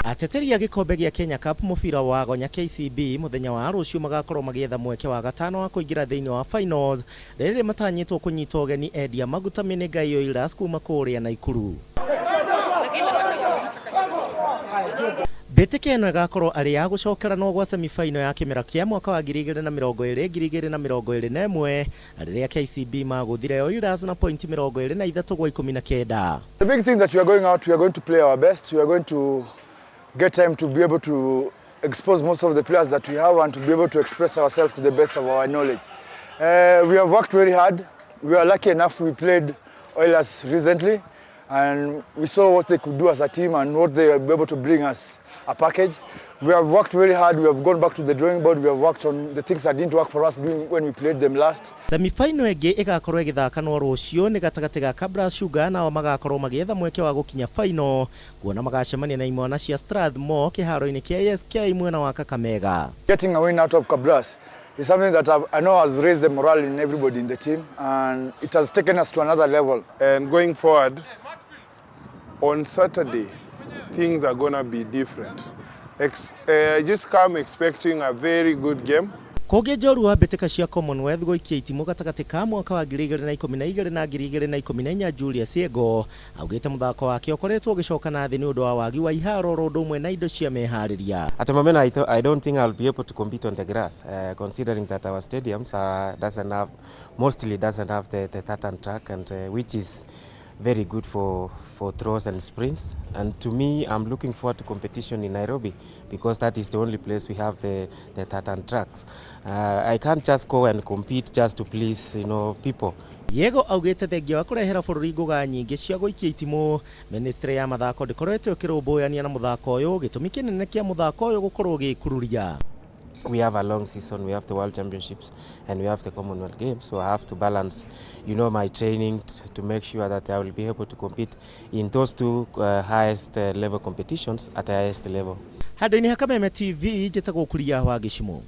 Ateteri a gĩkombe gĩa Kenya Cup mũbira wa gonya KCB mũthenya wa rũciũ magakorwo magĩetha mweke wa gatano wa kũingĩra thĩinĩ wa finals rĩrĩ matanyĩtwo kũnyita ũgeni endia maguta Menengai Oilers kuma kũrĩa Naikuru. Mbĩtĩka ĩno ĩgakorwo arĩ ya gũcokeranwo gwa semi-final ya kĩmera kĩa mwaka wa 2020 2021 rĩrĩa KCB magũthire Oilers na pointi 23 gwa 19. The big thing that we are going out, we are going to play our best. We are going to get time to be able to expose most of the players that we have and to be able to express ourselves to the best of our knowledge. We have worked very hard. We are lucky enough we played Oilers recently and we saw what they could do as a team and what they were able to bring us a package. We have worked very hard. We have gone back to the drawing board. We have worked on the things that didn't work for us during, when we played them last. Semi-final ĩngĩ ĩgakorwo ĩgĩthakanwo rũciũ nĩ gatagatĩ ga Kabras Sugar nao magakorwo magĩetha mweke wa gũkinya final kuona magacemania na imwana cia Strathmore kĩharo-inĩ kĩa ASK mwena wa Kakamega. Getting a win out of Kabras is something that I know has raised the morale in everybody in the team and it has taken us to another level. And going forward, on Saturday, things are going to be different. Just come expecting a very good game. Kũngĩ njorua wa mbĩtĩka cia Commonwealth gũikia itimũ gatagatĩ ka mwaka wa 2012 na 2014 Julius Yego augĩte mũthako wake ũkoretwo ũgĩcoka na thĩ nĩ ũndũ wa wagi wa iharo oro ũndũ ũmwe na indo cia meharĩria. At the moment, I don't think I'll be able to compete on the grass, considering that our stadiums are, doesn't have, mostly doesn't have the tartan track, and which is very good for throws and sprints. And to me, I'm looking forward to competition in Nairobi because that is the only place we have the tartan tracks. I can't just go and compete just to please people. Yego augĩte thengia wa kũrehera bũrũri ngũga nyingĩ cia gũikia itimũ ministry ya mathako ndĩkoretwo ĩkĩrũmbũyania na mũthako ũyũ gĩtũmi kĩnene kĩa mũthako ũyũ gũkorwo ũgĩkururia. We have a long season, we have the World Championships and we have the Commonwealth Games, so I have to balance my training to make sure that I will be able to compete in those two highest level competitions at the highest level. Handũ-inĩ ha Kameme TV njĩtagwo Kuria wa Gĩcimo.